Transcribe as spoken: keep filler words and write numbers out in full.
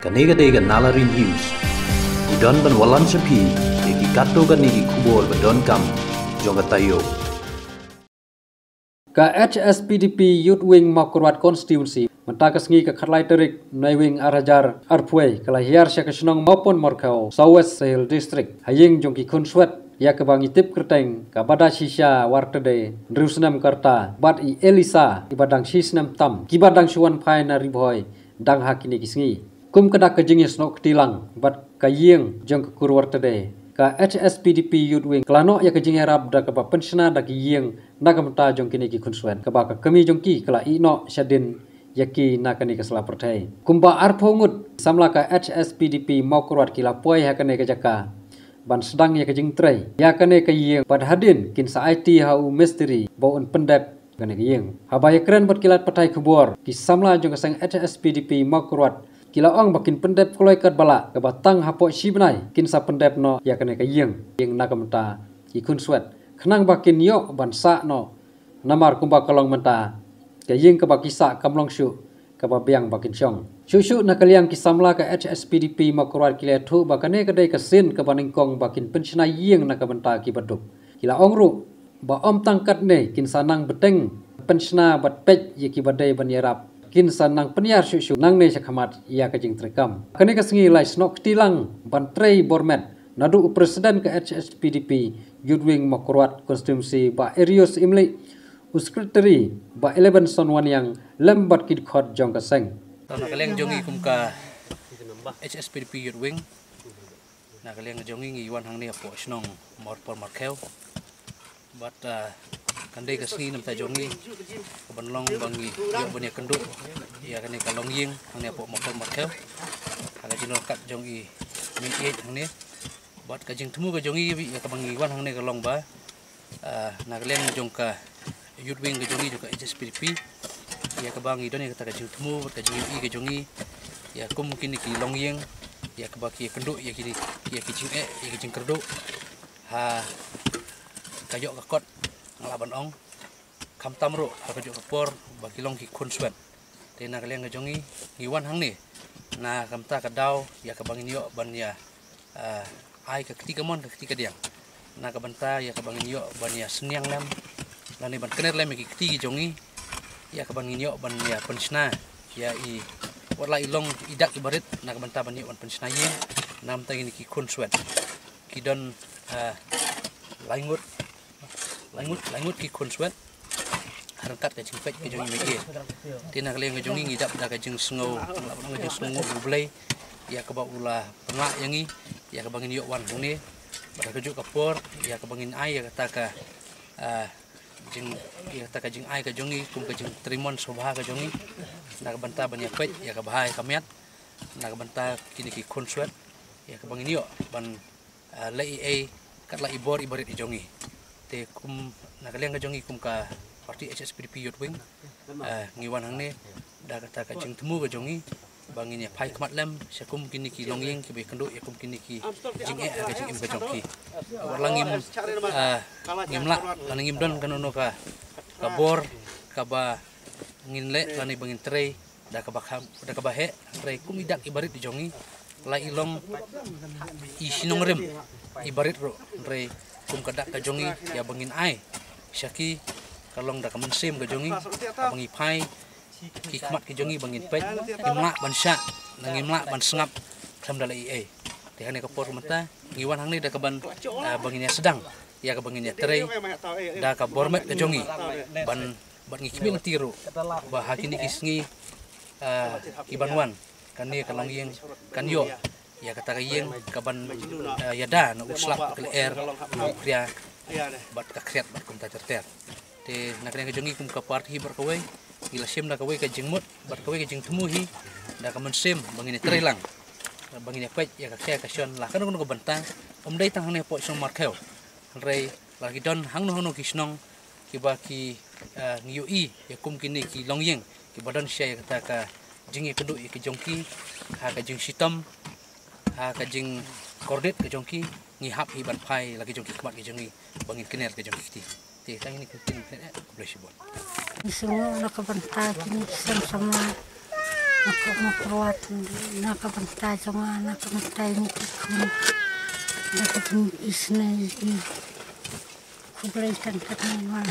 Kane ka dei ka Nalari News. Ngi don ban wallam sha phi ïa ki katto katne ki khubor ba donkam jong ka taïew. Ka H S P D P Youth Wing Mawkyrwat Constituency mynta ka sngi ka khatlai tarik Naiwieng ar hajar arphew wei ka la hiar sha ka shnong Mawpon Markhew, South West Sahel District, ha ïing jong ki khunswet ïa kaba ngi tip kyrteng ka Badashisha Wartede, hynriew snem ka rta, bad i Elisa iba dang shi snem tam, kiba dang shu wan phai na Ri Bhoi dang ha kine ki sngi. Kum ka dak ka jingïasnoh kti lang bad ka ïing jong ka kur Wartede, ka H S P D P Youth Wing ka la noh ïa ka jingïarap da kaba pynshna da ki ïing na ka bynta jong kine ki khunswet, kaba ka kmie jong ki ka la ïeh noh shadien ïa ki na kane ka sla pyrthei. Kumba arphew ngut samla ka H S P D P Mawkyrwat ki la poi ha kane ka jaka ban sdang ïa ka jingtrei ïa kane ka ïing, bad hadien kin sa aiti ha u mistri ba un pyndep kane ka ïing. Haba ïakren bad ki lad pathai khubor, ki samla jong ka seng H S P D P Mawkyrwat ki la ong ba kin pyndep kloi katba lah, kaba tang hapoh shi bnai kin sa pyndep noh ïa kane ka ïing, ïing na ka bynta ki khunswet, khnang ba kin ïoh ban sah noh. Namar kumba ka long mynta, ka ïing kaba ki sah kam long shuh kaba biang ba kin shong. Shuh shuh na ka liang ki samla ka H S P D P Mawkyrwat ki la ïathuh ba kane ka dei ka sien kaba nyngkong ba kin pynshna ïing na ka bynta kiba duk. Ki la ong ruh ba ym tang katne, kin sa nang bteng pynshna bad peit ïa kiba dei ban ïarap, kin sa nang pynïar shuh shuh nangne shakhmat ïa ka jingtrei kam. Kane ka sngi la ïasnoh kti lang ban trei bor met naduh u President ka H S P D P Youth Wing Mawkyrwat Constituency Bah Erios Imlik, u Secretary Bah Elevenson Wanniang, lem bad ki dkhot jong ka seng. Na ka liang jong ngi kum ka H S P D P Youth Wing, na ka liang jong ngi ngi wan hangne hapoh shnong Mawpon Markhew. Bad, ah, kan dei ka sngi na ka bynta jong ngi kaban long ba ngi ïoh ban ïakynduh ïa kane ka longïing hangne hapoh Mawpon Markhew, ha ka jingïalang kat jong i Mynthied hangne. Bad ka jingthmu ka jong ngi ïa kaba ngi wan hangne ka long ba, ah, na ka liang jong ka Youth Wing ka jong ngi jong ka H S P D P, ïa kaba ngi don ïa kata ka jingthmu bad ka jingïohi ka jong ngi ïa kum kine ki longïing, ïa kaba ki ïakynduh ïa kine, ïa ki jingeh, ïa ki jingkyrduh ha ka ïoh ka kot, nga lah ban ong, khamtam ruh ha ka ïoh ka por ba ki long ki khunswet. Te na ka liang ka jong ngi, ngi wan hangne na ka bynta ka daw ïa kaba ngin ïoh ban ïa, ah, ai ka kti kamon ka kti kadiang, na ka bynta ïa kaba ngin ïoh ban ïa synñiang lem lane ban kner lem ïa ki kti ki jong ngi, ïa kaba ngin ïoh ban ïa pynshna ïa i, wat la i long i dak i barit, na ka bynta ban ïoh ban pynshna ïing na ka bynta kine ki khunswet. Ki don, ah, lai ngut, lai ngut, lai ngut ki khunswet ryngkat ka jingpeit ka jong i Mynthied. Te na ka liang ka jong ngi ngi dap da ka jingsngew, ka jingsngew U Blei ïa kaba u la pynlah ïa ngi ïa kaba ngin ïoh wan hangne. Bad ha ka juk ka por ïa kaba ngin ai ïa kata ka, ah, jing, ïa kata ka jingai ka jong ngi kum ka jingtrei mon sngewbha ka jong ngi, na ka bynta ban ïa peit ïa ka bha ïa ka miat na ka bynta kine ki khunswet, ïa kaba ngin ïoh ban, ah, leh ei ei kat la i bor i barit i jong ngi. Te kum na ka liang ka jong ngi kum ka party H S P D P Youth Wing, ah, ngi wan hangne da kata ka jingthmu ka jong ngi ba ngin ïa phai khmat lem sha kum kine ki longïing kiba ïakynduh ïa kum kine ki jingeh ha ka jingim ka jong ki. Wat la ngim, ah, ngim lah lane ngim don kano kano ka, ka bor kaba ngin leh lane ba ngin trei da kaba kham, da kaba heh, hynrei kum i dak i barit i jong ngi, la i long i shnong rim i barit ruh, hynrei kum ka dak ka jong ngi ïa ba ngin ai sha ki ka long da ka mynsiem ka jong ngi, ba ngi phai ki khmat ki jong ngi ba ngin peit, ngim lah ban shah, na ngim lah ban sngap khlem da leh ei ei. Te hangne ka por mynta ngi wan hangne da kaban, ah, ba ngin ïa sdang ïa kaba ngin ïa trei da ka bor met ka jong ngi ban, bad ngi khmih lynti ruh ba ha kine ki sngi, ah, ki ban wan, kane ka longïing kan ïoh ïa kata ka ïing kaban, ah, ïada na u slap u kyllier, na u khria bad ka khriat bad kumta ter ter. Te na ka liang ka jong ngi kum ka party hi bad kawei, ngi la shim da kawei ka jingmut bad kawei ka jingthmu hi, da ka mynsiem ba ngin ïa trei lang, ba ngin ïa peit ïa ka khia ka shon la kano kano ka bynta, ym dei tang hangne hapoh shnong Markhew, hynrei la ki don hangno hangno ki shnong kiba ki, ah, ngi ïohi ïa kum kine ki longïing kiba don sha ïa kata ka jingïakynduh ïa ki jong ki ha ka jingshitom, ha ka jingkordit ka jong ki, ngi hap hi ban phai la ki jong ki khmat ki jong ngi ba ngin kner ka jong ki kti. Te tang ine ki ktien, khublei shibun. Ngi sngew na ka bynta kine ki sem samla Na ka mrad, na ka bynta jong nga, na ka bynta jong ki khun. Na ka jingïasnoh ïa ki. Khublei tang katne ma.